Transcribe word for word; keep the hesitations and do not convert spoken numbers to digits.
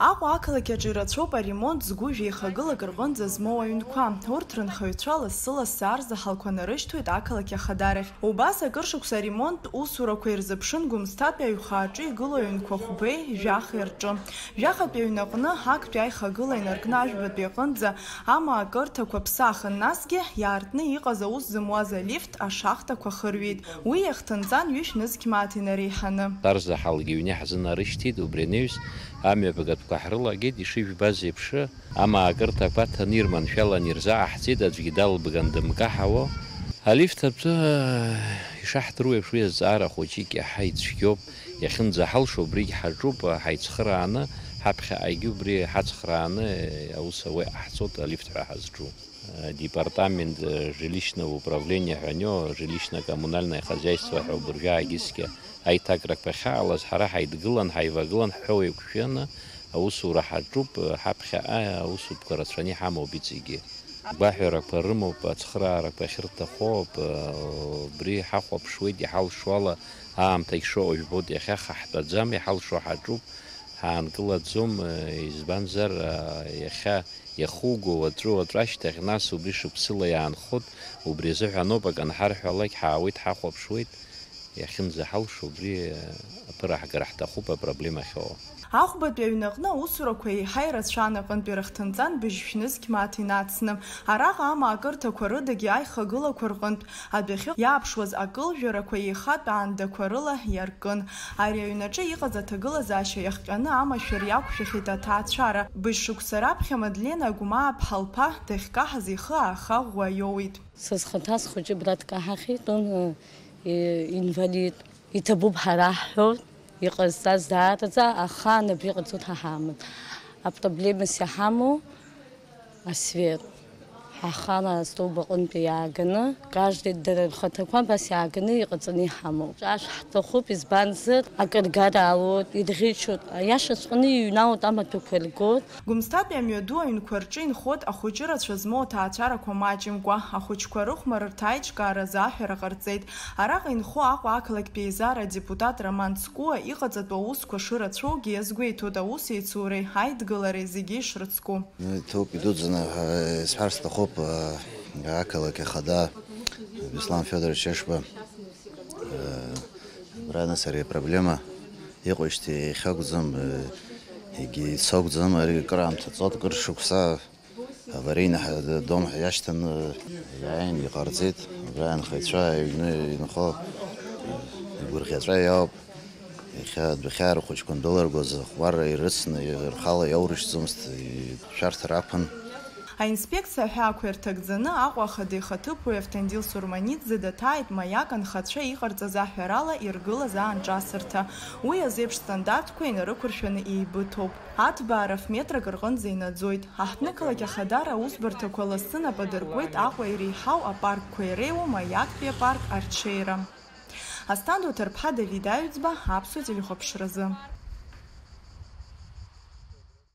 Аҟәа ақалақь аҿы ирацәоуп аремонт згәы жәеихагылак рҟынӡа змоу аҩнқәа. Урҭ рынхаҩцәа лассы-лассы арзаҳалқәа нарышьҭуеит ақалақь ахадарахь. Убас акыр шықәса аремонттә усурақәа ирзыԥшын Гәымсҭатәи аҩхааҿы игылоу аҩнқәа хәбеи жәахеи рҿы. Жәахатәи аҩнаҟны актәи аихагыла инаркны ажәбатәи аҟынӡа амаакырҭақәа ԥсахын, насгьы иаартны иҟаз аус зымуаз алифт ашахтақәа хырҩеит. Уи иахҭынҵан ҩышә нызқь мааҭ инареиҳаны. Арзаҳалгьы аҩны иаҳзынарышьҭит, убри анаҩс амҩаԥгатәқәа ҳрылагеит, ишыжәбаз еиԥш, амаакырҭақәа ҭаны ирманшәалан ирзааҳҵеит, аӡәгьы далбган дымкаҳауа. Алифт атәы, ишаҳдыруа еиԥш, уи азҵаара хәыҷык иаҳа ицәгьоуп, иахьынӡаҳалшо убригь ҳаҿуп, ҳаицхырааны, ҳаԥхьаҟагьы убри ҳацхрааны аус ауеит ҟаҳҵоит, алифт ҳәа ҳазҿу. Департамент жилищного управления ҳәа анио, жилищно-коммунальное хозяйство ҳәа убыржәы аагьысгьы аиҭакрақәа ахьаалаз, ҳара ҳаидгылан, ҳаивагылан, ҳҳәоу еиқәшәаны, аусура ҳаҿуп, ҳаԥхьаҟа аусутәқәа рацәаны иҳамоуп иҵегьы. Гәаҳәарақәа рымоуп, ацхыраарақәа ахьырҭаху ауп, убри ҳахәаԥшуеит, иҳалшо ала аамҭагь шыҟоу жәбоит, иахьа ҳахтәаӡам, иҳалшо ҳаҿуп, ҳаанкылаӡом, избанзар, иахьа иахуго уаҵәы, уаҵәы ашьҭахь, нас убри шықәсыла иаанхоит, убри азыҳәаноуп, акы анҳарҳәалак, ҳаауеит, ҳахәаԥшуеит, иахьынӡаҳалшо, убри аԥыраҳгара ҳҭахуп апроблема ахьоуа. Ахәбатәи аҩнаҟны аусурақәа еиҳа ирацәан, аҟынтәи рыхҭынҵан быжьшә нызқь мааҭ инацны. Араҟа амаакырҭақәа рыдагьы аихагылақәа рҟынтә адәахьы иааԥшуаз акылжәарақәа еихатә аандақәа рыла иаркын. Ари аҩнаҿы иҟаз аҭагылазаашьа иахҟьаны амашәыр иақәшәахьеит аҭаацәара. Быжь шықәса раԥхьа Мадлена Агәмааԥҳа лԥа дахькаҳаз ихы ааха ӷәӷәа иоуит. Са схаҭа схәыҷы абра дкаҳахьеит, он, э, инвалид. Иҭабуп ҳара ҳҳәоит, иҟазҵаз даараӡа, аха абри иҟаҵо ҳаҳамам. Апроблемас иҳамоу асвет. Ҳахала астолб аҟынтәи иааганы, каждый дара рхаҭақәа абас иааганы иҟаҵаны иҳамоуп. Ашә ҳҭахуп, избанзар, акыргара алоуп, ирӷьычуп, аиашаҵәҟьаны иҩналоит, амаҭәақәа ргоит. Гәымсҭатәи амҩаду аҩнқәа рҿы инхоит ахәыҷы рацәа змоу аҭаацәарақәа маҷымкәа. Ахәыҷқәа рыхәмарырҭа аиҿкааразы аҳәара ҟарҵеит. Араҟа инхо Аҟәа ақалақьтә еизара адепутат Роман Цкуа иҟаҵатәу аусқәа шырацәоугьы иазгәеиҭоит аус еицуреи аидгылареи зегьы ишрыцку. Ҭоуп идуӡӡаны, э, исҳәар сҭахуп, э, ақалақь ахада Беслан Федорович Ешба, э, абра нас ари апроблема иҟоижьҭеи иахьакәӡам, э, егьи ицо акәӡам, ари кыраамҭа ҵуеит, кыр шықәса аварийный ҳа-, дом ҳиашьҭаны, э, иааин иҟарҵеит, абра анхаҩцәа аҩны инхо, э, игәырӷьаҵәа иоуп. Иахьа адәахьаа рхәыҷқәа андәылыргоз, ахәмарра ирыцны, рхала иаурышьҭӡомызт, ишәарҭар акәын. Аинспекциа аҳәаақәа ирҭагӡаны Аҟәа ахада ихаҭыԥуаҩ Автандил Сурманиӡе даҭааит маиак анхацәа иҟарҵаз аҳәарала иргылаз аанҿасырҭа. Уи азеиԥш стандартқәа инарықәыршәаны еибыҭоуп. Аҭбаара ф-метрак рҟынӡа инаӡоит. Аҳҭнықалақь ахадара аусбарҭақәа лассы нап адыркуеит Аҟәа иреиҳау апаркқәа иреиуоу маиактәи апарк арҽеира. Асҭанда Уҭарԥҳа, Давид Аҩӡба, Аԥсуа телехәаԥшразы.